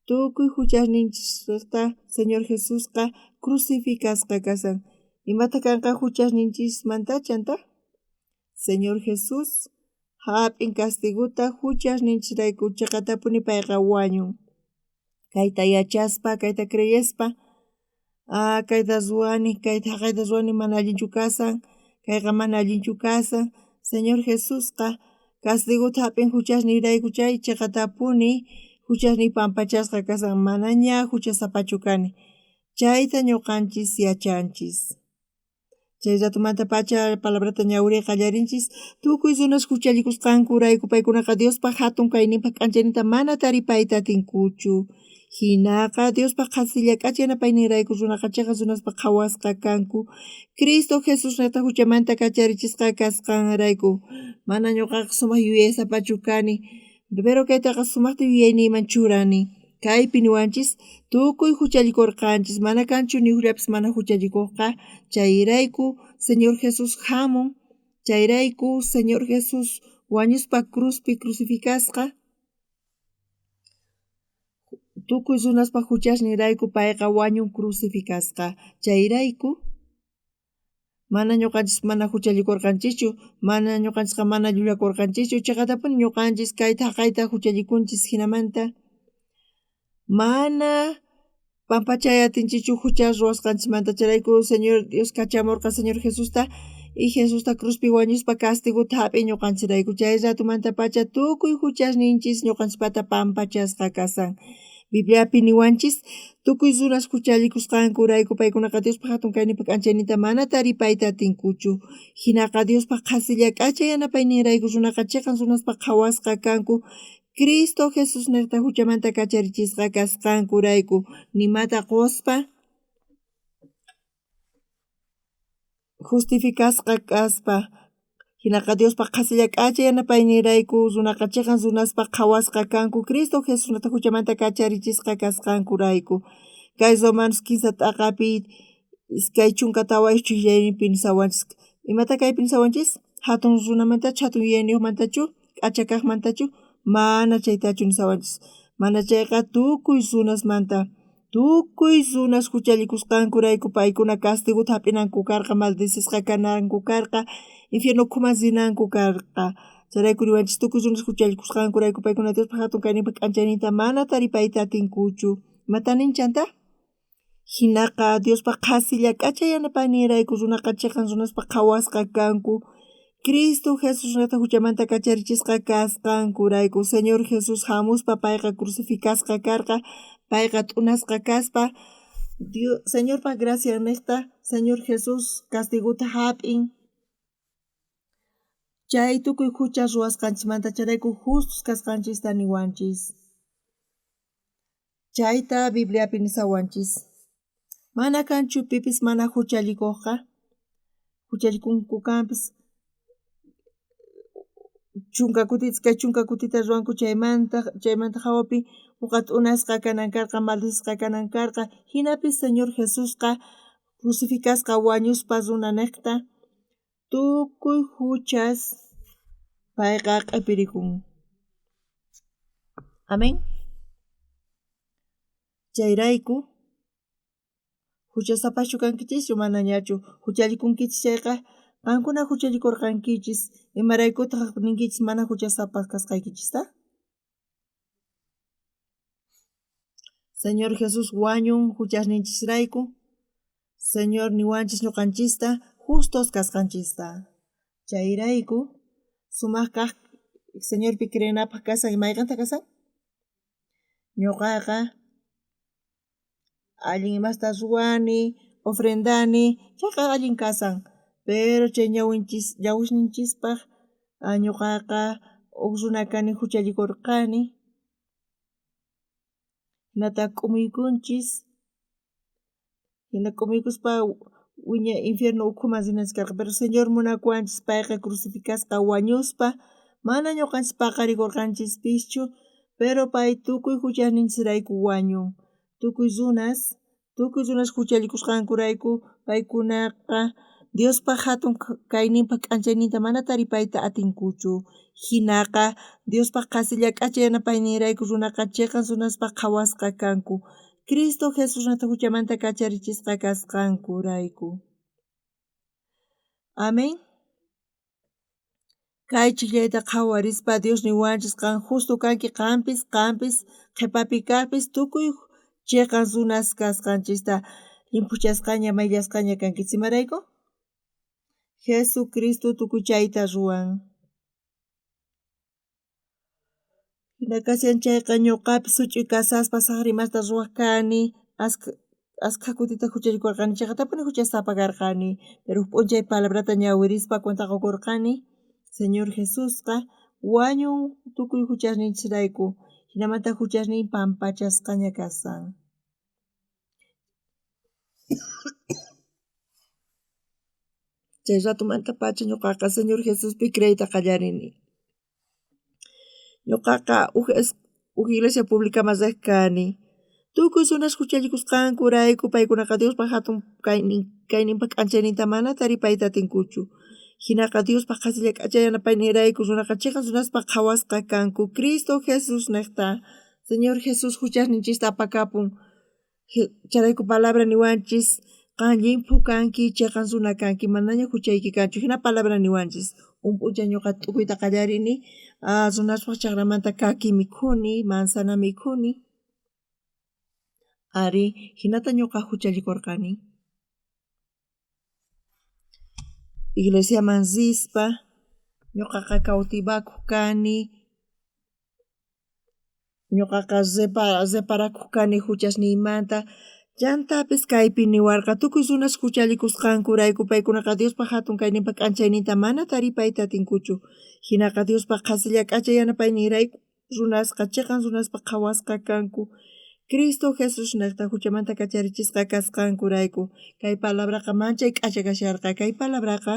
tukuy juchasninchista Señor Jesusqa crucificasqa kasan. Imata kanqa juchasninchismanta chanta? Señor Jesús jap'in castiguta juchasninchisrayku cheqatapuni payqa wañun. Kayta yachaspa kayta creyespa kayta ruwani kayta jaqayta ruwani mana allinchu kasan kayqa mana allinchu kasan Señor Jesusqa castiguta jap'in juchasniyrayku chay cheqatapuni juchasniy pampachasqa kasan manaña juchasapachu kani. Chayta ñuqanchis yachanchis. Chay ratomantapacha palabrata ñawiriy qallarinchis. Tukuy runas juchallikusqankurayku paykunaqa Diospa hatun kayninpaq k'anchayninta mana taripayta atinkuchu. Hinaqa Diospaq qhasilla k'acha yanapayninrayku runaqa chiqan runaspaq qhawasqa kanku. Cristo Jesusnejta huchamanta kacharichisqa kasqanrayku. Mana ñuqaqa sumaq yuyaysapachu kani, pero kaytaqa sumaqta yuyayniyman churani. Kaypi niwanchis tukuy huchallikurqanchis, mana kanchu ni ujllapis mana huchallikuqqa. Chayrayku Señor Jesús hamun, chayrayku Señor Jesús wañuspa cruzpi crucificasqa. Tukuy runaspa huchasninrayku payqa wañun crucificasqa. Chayrayku mana ñuqanchis mana huchallikurqanchischu, mana ñuqanchisqa mana llullakurqanchischu, chiqatapuni ñuqanchis kayta haqayta huchallikunchis hinamanta mana pampachay atinchischu hucha ruwasqanchismanta. Chayrayku Señor Dios kachamurqa Señor Jesusta y Jesusta cruzpi wañuspa castigota hap'in ñuqanchisrayku. Chay ratomantapacha tukuy huchasninchis ñuqanchispata pampachasqa kasan. Bibliapi niwanchis tukuy runas huchallikusqankurayku paykunaqa Diospaq hatun kayninpa k'anchayninta mana taripayta atinkuchu. Hinaqa Diospaq qhasilla k'acha yanapayninrayku runaqa chiqan runaspaq qhawasqa kanku. Cristo Jesusnejta huchamanta kacharichisqa kasqankurayku nimata quspa justificasqa kaspa. Hinaqa Diospaq qhasilla k'acha yanapayninrayku runaqa chiqan runaspaq qhawasqa kanku Cristo Jesusnejta huchamanta kacharichisqa kasqankurayku. Kay Romanos 15 t'aqapi 24 yuyayninpi nisawanchis. Imata kaypi nisawanchis? Hatun runamantachu, hatun yuyayniyuqmantachu, k'acha kaqmantachu? Mana chaytachu nisawanchis. Mana chayqa tukuy runasmanta. Tukuy runas huchallikusqankurayku paykuna castigota hap'inanku karqa, maldecisqa kananku karqa, infierno ukhuman rinanku karqa. Chayrayku niwanchis tukuy runas huchallikusqankurayku paykuna Diospaq hatun kayninpa k'anchayninta mana taripayta atinkuchu. Imata nin chanta? Hinaqa Diospaq qhasilla k'acha yanapayninrayku runaqa chiqan runaspaq qhawasqa kanku. Cristo Jesusnejta huchamanta kacharichisqa kasqankurayku. Señor Jesús hamuspa payqa crucificasqa karqa, payqa t'unasqa kaspa Dios, Señorpa graciannejta Señor Jesús castigota hap'in. Chay tukuy hucha ruwasqanchismanta chayrayku justos kasqanchista niwanchis. Chayta Bibliapi nisawanchis. Mana kanchu pipis mana huchallikuqqa, huchallikunku kanpis chunka kutita iskay chunka kutita ruwanku chaymanta hawapi uqa t'unasqa kanan karqa, maldecisqa kanan karqa. Hinapis Señor Jesusqa crucificasqa wañuspa runanejta tukuy huchas payqa q'ipirikun. Amén. Chayrayku huchasapachu kankichischu manañachu huchallikunkichis chayqa qankuna huchallikurqankichis imaraykutaq ninkichis mana huchasapa kasqaykichista? Señor Jesús wañun huchasninchisrayku. Señor niwanchis ñuqanchista justos kasqanchista. Chayrayku sumaq kaq Señorpi creenapaq kasan mayqanta kasan? Ñuqaqa allin imasta ruwani, ofrendani, chayqa allin kasan. Pero chay ñawisninchispaq ñuqaqa huk runa kani huchallikurqani. Hinata k'umuykunchis, hina k'umuykuspa wiñay infierno ukhuman rinanchis karqa. Pero Señor munakuwanchis payqa crucificasqa wañuspa mana ñuqanchis paqarikurqanchispischu, pero pay tukuy huchasninchisrayku wañun. Tukuy runas huchallikusqankurayku paykunaqa Diospaq hatun kayninpa k'anchayninta mana taripayta atinkuchu. Hinaqa Diospaq qhasilla k'acha yanapayninrayku runaqa chiqan runaspaq qhawasqa kanku. Cristo Jesusnejta huchamanta kacharichisqa kasqankurayku. Amén. Kay chiqllayta qhawarispa Dios niwanchis qan justo kanki qampis, qampis, qhipapi kaqpis tukuy chiqan runas kasqanchista llimphuchasqaña mayllasqaña kankichis. Imarayku? Jesucristo tukuy chayta ruwan. Hina kashan chayqa ñuqapis huch'uy kasaspa saqra imasta ruwaq kani, Askha kutita juchallikorqani, cheqatapuni juchasapa karqani. Pero uj p'unchay palabrata ñawirispa cuenta qokorqani, Señor Jesusqa wañun tukuy juchasninchisrayku, jinamanta juchasnin pampachasqaña kasan. Chay ratomantapacha ñuqaqa Señor Jesuspi creeyta qallarini. Ñuqaqa uj iglesia publicaman rej kani. Tukuy runas juchallikusqankurayku paykunaqa Diospa jatun kayninpa k'anchayninta mana taripayta atinkuchu. Jinaqa Diospa qhasilla k'acha yanapayninrayku runaqa chiqan runaspa qhawasqa kanku Cristo Jesús nejta. Señor Jesús juchasninchista apakapun. Chayrayku palabra niwanchis, qan llimphu kanki, chiqan runa kanki, manaña juchayki kanchu. Jina palabra niwanchis. Un p'unchay ñuqa t'ukuyta qallarini, runaspaj chajramanta kaki mikhuni, manzana mikhuni. Ari, jinata ñuqa juchallikorqani. Iglesiaman rispa, ñuqaqa cautivakuj kani, ñuqaqa reparakoj kani juchasniymanta. Chantapis kaypi niwarqa tukuy runas juchallikusqankurayku paykunaqa Diospa jatun kayninpa k'anchayninta mana taripayta atinkuchu. Jinaqa Diospa qhasilla k'acha yanapayninrayku runasqa chiqan runaspa qhawasqa kanku. Cristo Jesús nejta juchamanta kacharichisqa kasqankurayku. Kay palabraqa manchay k'acha kasharqa. Kay palabraqa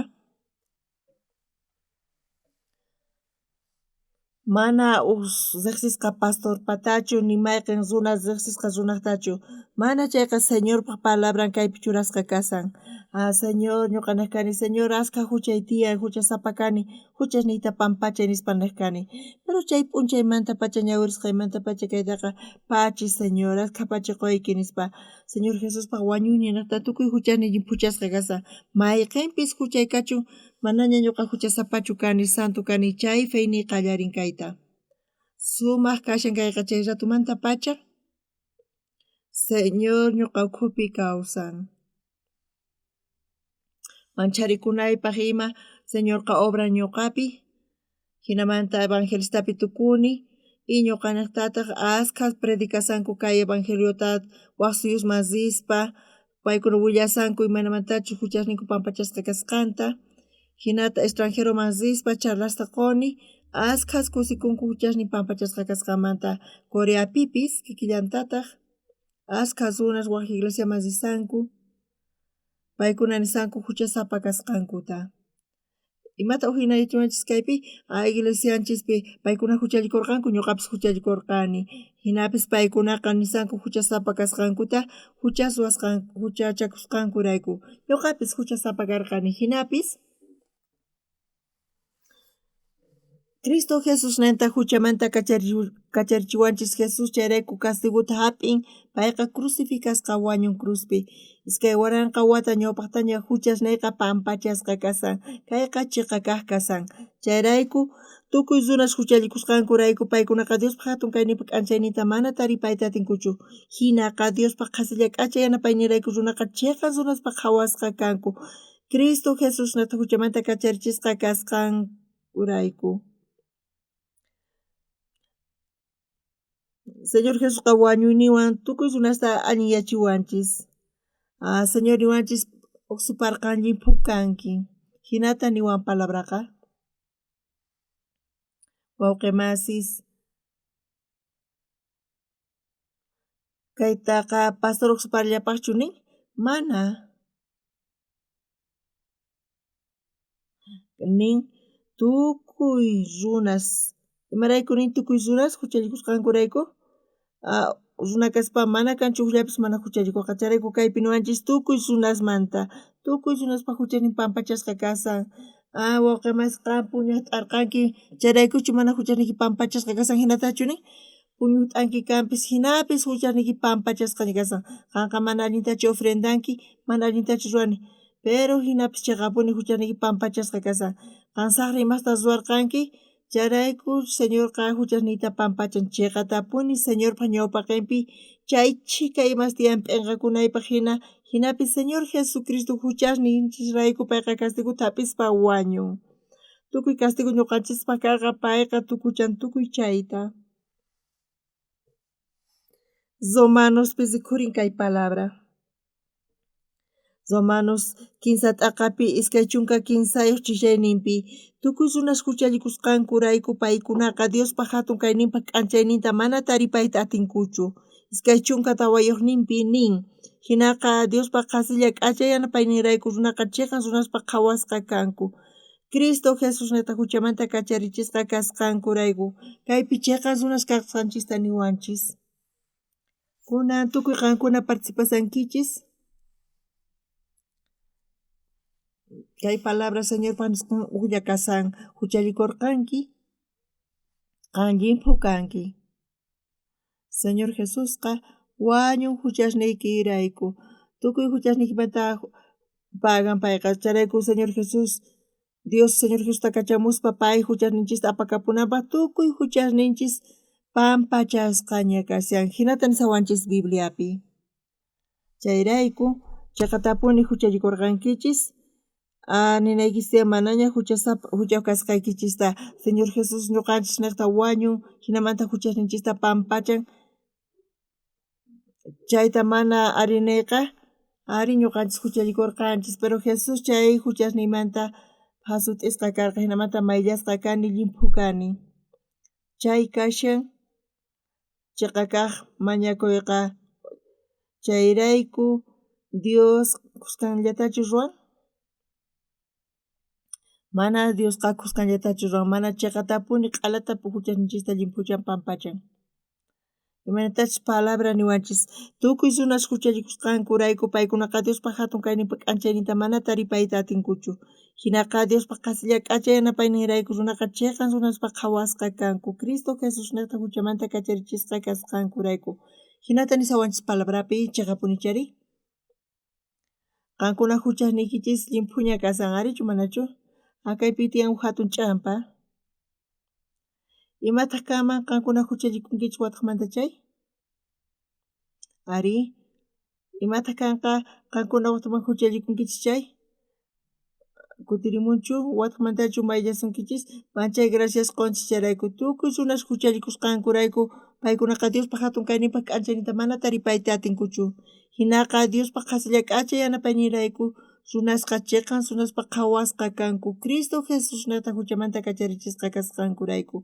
mana uj rejsisqa pastorpatachu ni mayqen runa rejsisqa runajtachu. Mana chayqa Señorpa palabran kaypi churasqa kasan. Ah, Señor, ñuqa nej kani, Señor, askha juchay tiyan, juchasapa kani, juchasniyta pampachay nispa nej kani. Pero chay p'unchaymantapacha ñawirisqaymantapacha kaytaqa pachi, Señor, askha pachi qoyki nispa. Señor Jesuspaj wañuyninejta tukuy juchasniy llimphuchasqa kasan. Mayqenpis juchay kachun, manaña ñuqa juchasapachu kani, santo kani, chay feyniy qallarin kayta. Sumaj kashan kayqa chay ratomantapacha Señor ñuqa ukhupi kawsan. Mancharikunaypaj ima Señorqa obra ñuqapi, jinamanta evangelistapi tukuni, y ñuqanejtataj askhas predicasanku kay evangeliota waj suyusman rispa, paykuna willasanku imaynamantachus juchasninku pampachasqa kasqanta. Jinata extranjeroman rispa charlasta qoni, askhas kusikunku juchasnin pampachasqa kasqanmanta. Coreapipis kikillantataj askha runas waj iglesiaman risanku, paykuna nisanku juchasapa kasqankuta. Imata ujinayachiwanchis kaypi? Ah, iglesianchispi paykuna juchallikorqanku, ñuqapis juchallikorqani. Jinapis paykunaqa nisanku juchasapa kasqankuta, juchas juchachakusqankurayku. Ñuqapis juchasapa karqani, jinapis Cristo Jesús nenta juchamanta kacharichiwanchis Jesús chayrayku castigota jap'in, payqa crucificasqa wañun cruzpi. 2000 wata ñawpajtaña juchasneyqa pampachasqa kasan. Kayqa chiqa kaj kasan. Chayrayku tukuy runas juchallikusqankurayku paykunaqa Diospa jatun kayninpa k'anchayninta mana taripayta atinkuchu. Jinaqa Diospa qhasilla k'acha yanapaynirayku runaqa chiqan runaspa qhawasqa kanku. Cristo Jesús nata juchamanta kacharichisqa kasqankurayku. Señor Jesusqa wañuyninwan tukuy runasta allinyachiwanchis. Ah, Señor niwanchis uqsuparqan llimphu kanki. Jinata niwan palabraqa. Wawqi masis, kaytaqa pastor uqsuparllapaqchu nin? Mana. Nin tukuy runas. Imarayku nin tukuy runas juchallikusqankurayku? Runa kaspa mana kanchu ujllapis mana juchallikuqa. Chayrayku kaypi niwanchis tukuy runasmanta. Tukuy runaspa juchasnin pampachasqa kasan. Ah, wawqi masi qan puñujt'arqanki, chayraykuchu mana juchasniyki pampachasqa kasan jinatachu nin? Puñujt'anki kanpis jinapis juchasniyki pampachasqaña kasan. Qanqa mana allintachu ofrendanki, mana allintachu ruwani. Pero jinapis chiqapuni juchasniyki pampachasqa kasan. Qan saqra imasta ruwarqanki, chayrayku Señorqa juchasniyta pampachan. Chiqatapuni Señorpa ñawpaqenpi chay chhika imas tiyan p'enqakunaypaj jina, jinapis Señor Jesucristo juchasninchisrayku payqa castigota hap'ispa wañun. Tukuy castigo ñuqanchispaj karqa, payqa tukuchan tukuy chayta. Romanospi rikhurin kay palabra. Romanos kinsa t'aqapi 23 ch'ishayninpi tukuy runas juchallikusqankurayku paykunaqa Diospa jatun kayninpa k'anchayninta mana taripayta atinkuchu. 24ninpi nin, jinaqa Diospa qhasilla k'acha yanapayninrayku runaqa cheqan runaspaj qhawasqa kanku. Cristo Jesusnejta juchamanta kacharichisqa kasqankurayku. Kaypi cheqan runas kasqanchista niwanchis. Kunan tukuy qankuna participasankichis. Kay palabra Señorpa nisqan ujlla kasan juchallikorqanki, qan llimphu kanki. Señor Jesusqa wañun juchasniykirayku. Tukuy juchasniykimanta pagan payqa. Chayrayku Señor Jesús, Dios Señor Jesusta kachamuspa pay juchasninchista apakapunanpaj tukuy juchasninchis pampachasqaña kashan. Jinata nisawanchis Bibliapi. Chayrayku cheqatapuni juchallikorqankichis. Ninaykichis tiyan manaña juchayoj kasqaykichista. Señor Jesús ñuqanchis nejta wañun, jinamanta juchasninchista pampachan. Chayta mana arineyqa, ari ñuqanchis juchallikorqanchis, pero Jesús chay juchasniymanta jasut'isqa karqa, jinamanta mayllasqa kani, llimphu kani. Chay kashan cheqa kaj mañakoyqa. Chayrayku Dios khuskanllatachu ruwan? Mana Diosqa khuskanllatachu ruwan, mana cheqatapuni q'alata juchasninchista llimphuchan pampachan. Imaynatachus palabra niwanchis, tukuy runas juchallikusqankurayku paykunaqa Diospa jatun kayninpa k'anchayninta mana taripayta atinkuchu. Jinaqa Diospa qhasilla k'acha yanapayninrayku runaqa cheqan runaspaj qhawasqa kanku. Cristo Jesusnejta juchamanta kacharichisqa kasqankurayku. Jinata nisawanchis palabrapi cheqapunichari. Qankuna juchasniykichis llimphuña kasan, arichu manachu? Kaypi tiyan uj jatun ch'ampa. Imataj kanman qankuna juchallikunkichis watejmanta chay? Arí, imataj kanqa qankuna watejman juchallikunkichis chay? Kutirimunchu watejmantachu mayllasunkichis? Manchay gracias qonchis chayrayku tukuy runas juchallikusqankurayku paykunaqa Diospa jatun kayninpa k'anchayninta mana taripayta atinkuchu. Jinaqa Diospa qhasilla k'acha yanapayninrayku runasqa cheqan runaspaj qhawasqa kanku Cristo Jesusnejta juchamanta kacharichisqa kasqankurayku.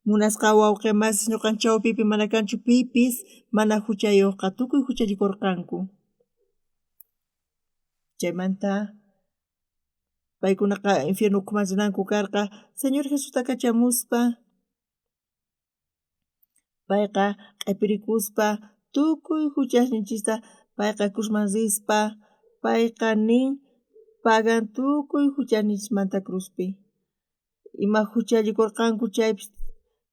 Munasqa wawqe masis ñuqan chawpipi mana kanchu pipis mana juchayojqa, tukuy juchallikorqanku. Chaymanta paykunaqa infierno ukhuman rinanku karqa Señor Jesusta kachamuspa payqa q'epirikuspa tukuy juchasninchista payqa cruzman rispa payqa nin pagan tukuy juchasninchismanta cruzpi. Ima juchallikorqanku chaypis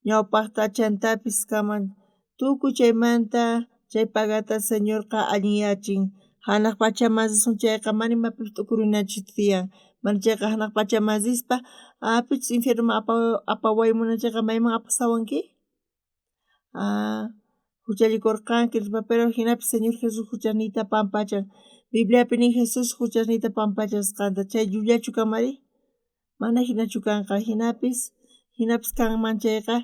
ñawpajta chantapis kaman tukuy chaymanta chay pagata Señorqa allinyachin. Janaj pachaman risun chayqa mana imapipis t'ukurinanchis tiyan. Mana chayqa janaj pachaman rispa pichus infiernoman apawaymunan chayqa mayman apasawanki? Juchallikorqanki nispa, pero jinapis Señor Jesús juchasniyta pampachan. Bibliapi nin Jesús juchasniyta pampachasqanta. Chay llullachu kanmari? Mana jinachu kanqa. Jinapis kanman chayqa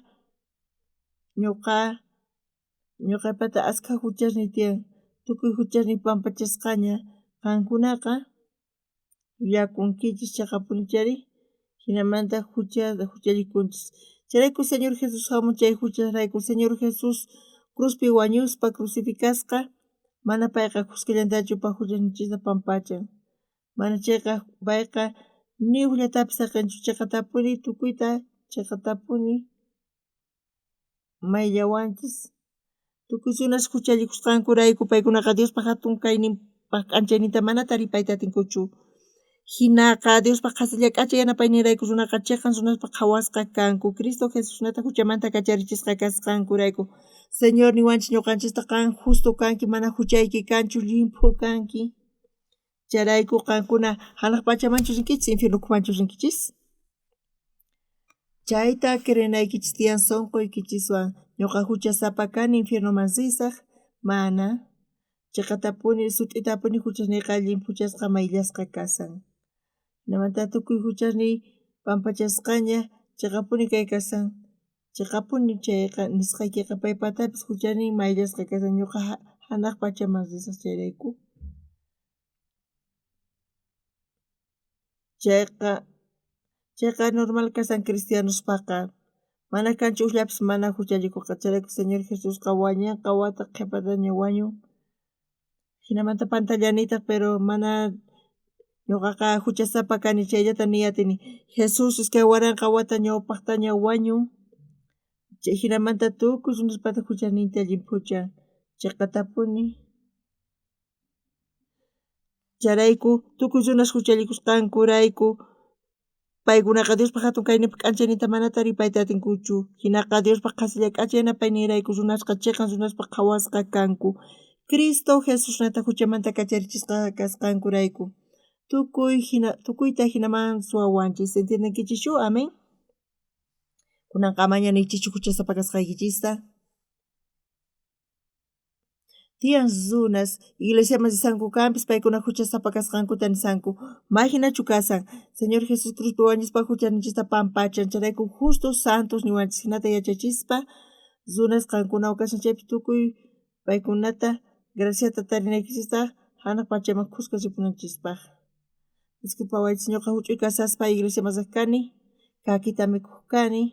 ñuqapata askha juchasniy tiyan. Tukuy juchasniy pampachasqaña. Qankunaqa llullakunkichis cheqapunichari. Jinamanta juchallikunchis. Chayrayku Señor Jesús jamun chay juchasrayku. Señor Jesús cruzpi wañuspa crucificasqa mana payqa khuskallantachu juchasninchista pampachan. Mana chayqa payqa ni ujllatapis saqenchu cheqatapuni tukuyta cheqatapuni mayllawanchis. Tukuy runas juchallikusqankurayku paykunaqa Diospa jatun kayninpa k'anchayninta mana taripayta atinkuchu. Jinaqa Diospa qhasilla k'acha yanapayninrayku runaqa cheqan runaspaj qhawasqa kanku. Cristo Jesusnejta juchamanta kacharichisqa kasqankurayku. Señor niwanchis ñuqanchista qan justo kanki, mana juchayki kanchu, llimphu kanki. Chayrayku qankuna janaj pachamanchu rinkichis, infierno ukhumanchu rinkichis? Chayta creenaykichis tiyan sonqoykichiswan. Ñuqa juchasapa kani, infiernoman risaj, mana. Cheqatapuni sut'itapuni juchasniyqa llimphuchasqa mayllasqa kasan. Jinamanta tukuy juchasniy pampachasqaña cheqapuni kay kasan. Cheqapuni chayqa nisqaykiqa paypatapis juchasnin mayllasqa kasan. Ñuqa janaj pachaman risaj chayrayku. Chayqa normal kasan cristianospaqa. Mana kanchu ujllapis mana juchallikoqa. Chayrayku Señor Jesusqa wañanqa wata qhepataña wañun. Jinamanta pantallanitaj, pero mana ñuqaqa juchasapa kani chayllata niy atini. Jesús 2000 wata ñawpaqtaña wañun. Chay jinamanta tukuy runaspata juchasninta llimphuchan. Cheqatapuni. Chayrayku tukuy runas juchallikusqankurayku paykunaqa Diospa jatun kayninpa k'anchayninta mana taripayta atinkuchu. Jinaqa Diospa qhasilla k'acha yanapayninrayku runasqa cheqan runaspaj qhawasqa kanku. Cristo Jesusnata juchamanta kacharichisqa kasqankurayku. Tukuy jina tukuyta jinaman suwawanchis. ¿Entiendenkichischu? Amén. Kunanqa amaña niychischu juchasapa kasqaykichista. Tiyan runas iglesiaman risanku kanpis paykuna juchasapa kasqankuta nisanku. Ma jinachu kasan. Señor Jesús cruzpi wañuspa juchaninchista pampachan. Chayrayku justos santos niwanchis jinata yachachispa runas qankunawan kashan chaypi tukuy paykunata graciata tarinaykichista janaj pachaman khuska ripunanchispaj. Disculpawaychis ñuqa juch'uy kasaspa iglesiaman riq kani, kakita mikhuq kani,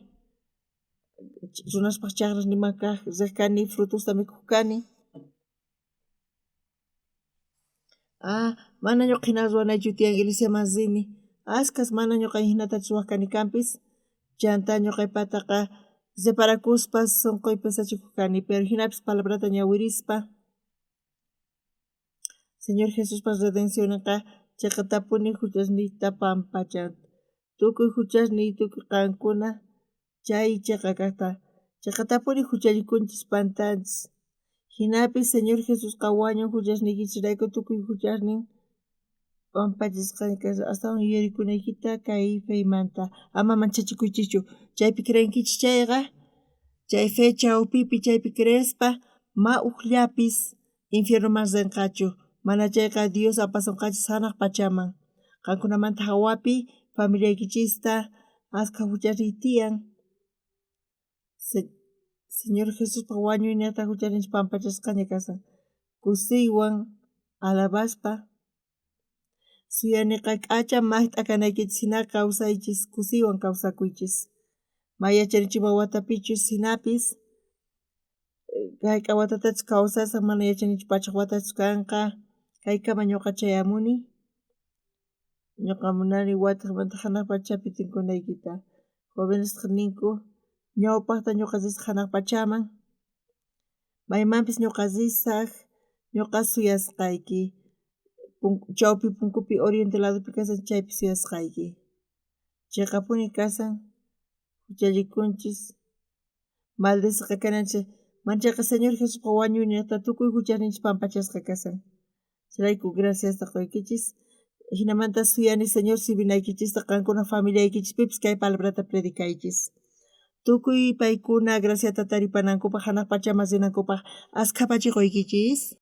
runaspaj chajrasninman kaj riq kani, frutusta mikhuq kani. Ah, mana ñuqa jina ruwanaychu tiyan iglesiaman rini. Askhas mana ñuqa jinatachu ruwaj kani kanpis. Chantá ñuqaypataqa reparakuspa sunquy pesachikuq kani, pero jinapis palabrata ñawirispa Señor Jesuspa redencionninqa cheqatapuni juchasniyta pampachan. Tukuy juchasniy tukuy qankuna chay cheqa kajta. Cheqatapuni juchallikunchis pantanchis. Jinapis Señor Jesusqa wañun juchasniykichisrayku tukuy juchasnin pampachisqa kashan. Astawan yuyarikunaykita kay feymanta. Ama manchachikuychischu. Chaypi creenkichis chayqa, chay fe chawpipi chaypi creespa ma ujllapis infiernoman rinqachu. Mana chayqa Dios apasonqachis janaj pachaman. Qankunamanta jawapi familiaykichista askha juchasniy tiyan. Señor Jesuspa wañuynejta juchasninchis pampachasqaña kasan. Kusiywan alabaspa suyaniqa k'acha majt'a kanaykichis jina kawsaychis kusiywan kawsakuychis. Ma yachanichu ima watapichus jinapis jayk'a watatachus kawsasaj mana yachanichu pachaj watachus kanqa. Kaykama ñuqa chayamuni. Ñuqa munani watejmanta janaj pachapi tinkunaykita. Jovenestaj ninku ñawpajta ñuqa risaj janaj pachaman. Maymanpis ñuqa risaj, ñuqa suyasqayki. Chawpi punkupi oriente ladopi kasan chaypi suyasqayki. Cheqapuni kasan juchallikunchis maldisqa kananchis manchaqa Señor Jesuspa wañuynejta tukuy juchasninchis pampachasqa kasan. Chayrayku graciasta qoykichis. Jinamanta suyani Señor sirvinaykichista qankuna familiaykichispipis kay palabrata predicaychis. Tukuy paykuna graciata taripanankupaj janaj pachaman rinankupaj askha pachi qoykichis.